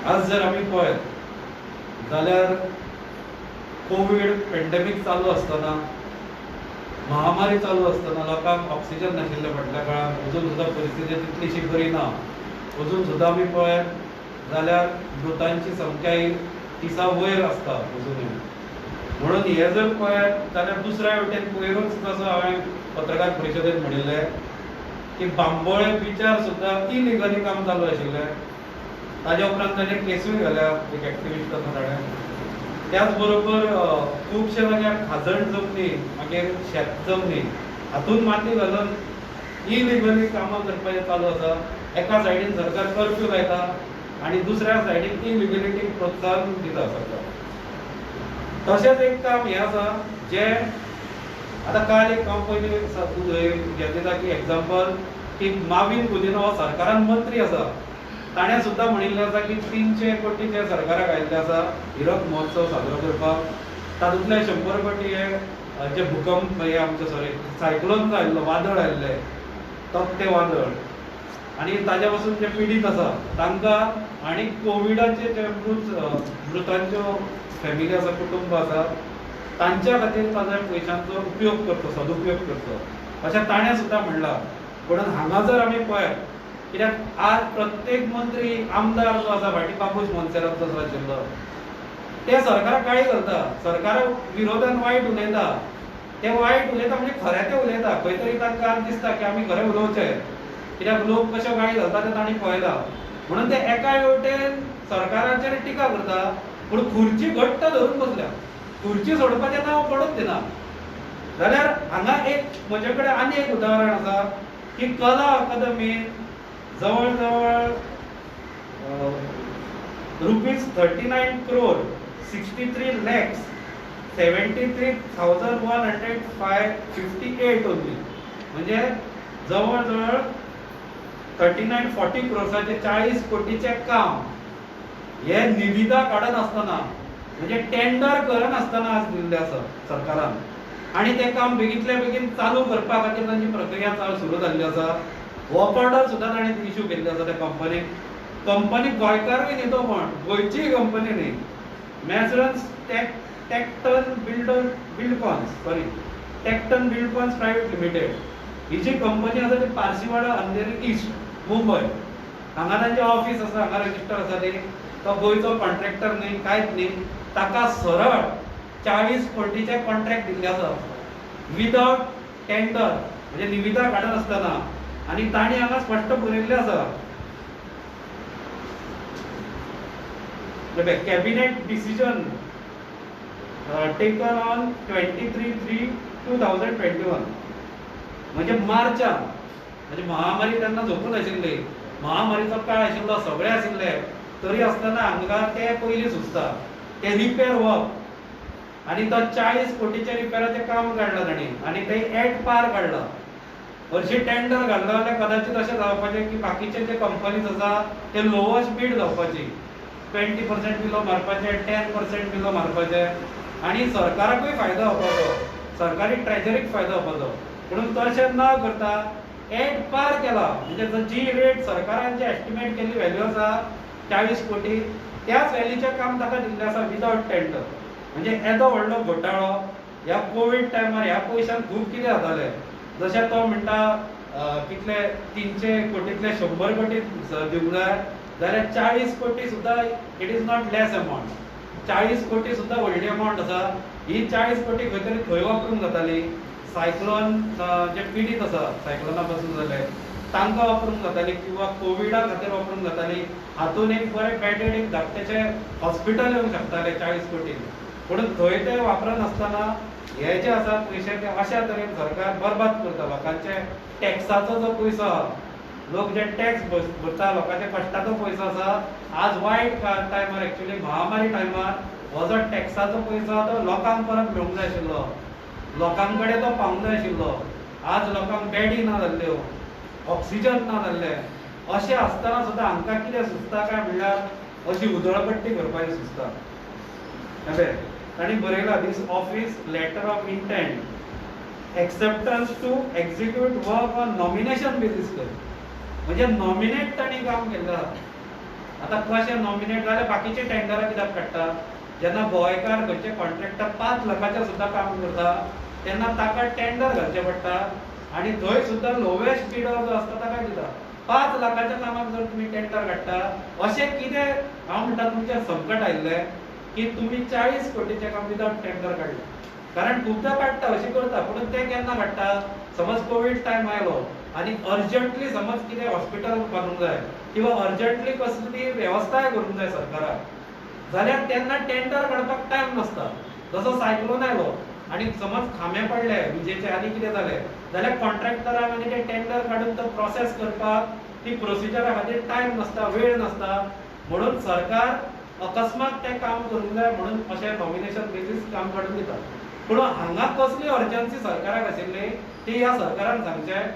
आज जर आमी पळयत जाल्यार कोवीड पेंडेमीक चालू आसतना, महामारी चालू आसतना लोकांक ऑक्सिजन नाशिल्लें फाटल्या काळान. अजून सुद्दां परिस्थिती तितलीशी बरी ना. अजून सुद्दां आमी पळयत जाल्यार मृतांची संख्या ही 30 वयर आसता अजुनूय. म्हणून हे जर पळयत जाल्यार दुसऱ्या वटेन पयरूच जसो हांवें पत्रकार परिशदेंत म्हणिल्लें की बांबोळे बिचार सुद्दां इलिगली काम चालू आशिल्लें. ताज्या उपरांत ताजेर केसूय घाल्या एक एक्टिविस्ट आसा ताणें. त्याच बरोबर खुबशे जाग्यार खाजण जमनी, मागीर शेत जमनी हातूंत माती घालून इलिगली कामां करपाचें चालू आसा. एका सायडीन सरकार कर्फ्यू लायता आनी दुसऱ्या सायडीन इलिगलिटीक प्रोत्साहन दिता सरकार. तशेंच एक काम हें आसा जें आतां काल एक हांव पयलीं हें दिता की एग्जाम्पल की माविन गुदिन्हो हो सरकारान मंत्री आसा, ताणें सुद्दां म्हणिल्लें आसा की 300 कोटी जे सरकाराक आयिल्ले आसा हिरक महोत्सव साजरो करपाक, तातूंतले 100 कोटी हे जे भुकंप हे आमचे सॉरी सायक्लोन आयिल्लो, वादळ आयिल्लें, तकटे वादळ, आनी ताज्या पासून जे पिडीत आसा तांकां आनी कोविडाचे जे मृतांच्यो फॅमिली आसा, कुटुंब आसा, तांच्या खातीर ताज्या पयशांचो उपयोग करचो, सदुपयोग करचो अशें ताणें सुद्दां म्हणलां. म्हणून हांगा जर आमी पळयत, कित्याक आज प्रत्येक मंत्री आमदार जो आसा, फाटीं बाबूश मोन्सेरात जो आशिल्लो, ते सरकाराक गाळी घालता, सरकारा विरोधान वायट उलयता. ते वायट उलयता म्हणजे खरें ते उलयता. खंय तरी तांकां आज दिसता की आमी खरें उलोवचें, कित्याक लोक कश्यो गाळी घालता ते तांणी पळयलां. म्हणून ते एका वटेन सरकाराचेर टिका करता, पूण खुर्ची घट्ट धरून बसल्या, खुर्ची सोडपाचें नांव पडूंक दिना. जाल्यार हांगा एक म्हजे कडेन आनी एक उदाहरण आसा की कला अकादमी जवळ जवळ ₹39 crore 63 lakhs 73,105.58 only, म्हणजे जवळ जवळ 39-40 क्रोर्साचे, 40 कोटीचें काम हे निविदा काडनासतना, म्हणजे टेंडर करनासतना आज दिल्लें आसा सरकारान. आनी तें काम बेगींतल्या बेगीन चालू करपा खातीर तांची प्रक्रिया चालू सुरू जाल्ली आसा. वर्क ऑर्डर सुद्दां ताणें इशू केल्ली आसा त्या कंपनीक. कंपनी गोंयकारूय न्ही तो, कोण गोंयचीय कंपनी न्ही. मॅसरन्स टॅक्टन बिल्डर बिल्डकॉन्स, सॉरी, टॅक्टन बिल्डकॉन्स प्रायव्हेट लिमिटेड ही जी कंपनी आसा ती पारसीवाडा, अंधेरी ईस्ट, मुंबय हांगा तांचें ऑफीस आसा, हांगा रजिस्टर आसा ती. तो गोंयचो कॉन्ट्रॅक्टर न्ही, कांयच न्ही. ताका सरळ 40 कोटीचें कॉन्ट्रॅक्ट दिल्लें आसा विदाउट टेंडर, म्हणजे निविदा काडनासतना. आनी तांणी हांगा स्पश्ट बरयल्लें आसा, cabinet decision taken on 23/3/2021, म्हणजे मार्चान, म्हणजे महामारी तेन्ना सोंपून आशिल्ली, महामारीचो काळ आशिल्लो, सगळे आशिल्ले, तरी आसतना हांगा ते पयलीं सुचता ते रिपेर वर्क, आनी तो 40 कोटीच्या रिपेराचें काम काडलां तांणी आनी ते एट पार काडलां. हरशीं टेंडर घातलो जाल्यार कदाचित अशें जावपाचें की बाकीचे जे कंपनीज आसा ते लोवस्ट बीड जावपाची, 20% बिलो मारपाचे, 10% बिलो मारपाचे, आनी सरकाराकूय फायदो जावपाचो, सरकारी ट्रेजरीक फायदो जावपाचो. म्हणून तशें न करता एट पार केला, म्हणजे जी रेट सरकारान जे एस्टिमेट केल्ली व्हॅल्यू आसा 40 कोटी, त्याच व्हॅल्यूचें काम ताका दिल्लें आसा विदाउट टेंडर. म्हणजे येदो व्हडलो घोटाळो ह्या कोवीड टायमार. ह्या पयशान खूब कितें जातालें. जशें तो म्हणटा कितले 300 कोटींतले 100 कोटी दिवंक जाय जाल्यार 40 कोटी सुद्दां it is not less amount. 40 कोटी सुद्दां व्हडली अमावंट आसा. ही 40 कोटी खंय तरी खंय वापरूंक जाताली. सायक्लोन जे पिडीत आसा, सायक्लोना पासून जाले तांकां वापरूंक जाताली किंवा कोविडा खातीर वापरूंक जाताली. हातून एक बरें बेडेड एक धाकटेचें हॉस्पिटल येवंक शकतालें 40 कोटीन. पूण थंय ते वापरनासतना हे जे आसा पयशे ते अशा तरेन सरकार बरबाद करता. लोकांचे टॅक्साचो जो पयसो आहा, लोक जे टॅक्स भरता, लोकांच्या कश्टाचो पयसो आसा, आज वायट टायमार, एक्चुअली महामारी टायमार हो जो टॅक्साचो पयसो आहा तो लोकांक परत मेळूंक जाय आशिल्लो, लोकां कडेन तो पावूंक जाय आशिल्लो. आज लोकांक बेडी ना जाल्ल्यो, ऑक्सिजन ना जाल्लें, अशें आसतना सुद्दां हांकां कितें सुचता काय म्हणल्यार अशी उदळपट्टी करपाची सुचता. अशें तांणी बरयलां, this office letter of intent acceptance to execute work on nomination basis कर, म्हणजे नॉमिनेट तांणी काम केल्लें आसा. आतां कशें नॉमिनेट जाल्यार बाकीचे टेंडरां कित्याक काडटा? जेन्ना गोंयकार खंयचे कॉन्ट्रॅक्टर 5 लाखाचें सुद्दां काम करता तेन्ना ताका टेंडर घालचें पडटा आनी थंय सुद्दां लोवेस्ट बिडर जो आसता ताका दिता. 5 लाखाच्या कामाक जर तुमी टेंडर काडटा, अशें कितें हांव म्हणटा तुमचेर संकट आयिल्लें की तुमी 40 कोटीचें काम विदाउट टेंडर काडलें? कारण खुबदां काडटा, अशें करता, पूण तें केन्ना काडटा? समज कोवीड टायम आयलो आनी अर्जंटली समज कितें हॉस्पिटल बांदूंक जाय किंवा अर्जंटली कसली वेवस्थाय करूंक जाय सरकाराक, जाल्यार तेन्ना टेंडर काडपाक टायम नासता. जसो सायक्लोन आयलो आनी समज खांबे पडले विजेचे आनी कितें जालें जाल्यार कॉन्ट्रॅक्टराक आनी ते टेंडर काडून तो प्रोसेस करपाक ती प्रोसिजरा खातीर टायम नासता, वेळ नासता. म्हणून सरकार अकस्मात तें काम करूंक जाय म्हणून अशें नॉमिनेशन बेजीस काम काडून दिता. पूण हांगा कसली अर्जन्सी सरकाराक आशिल्ली ती ह्या सरकारान सांगचें.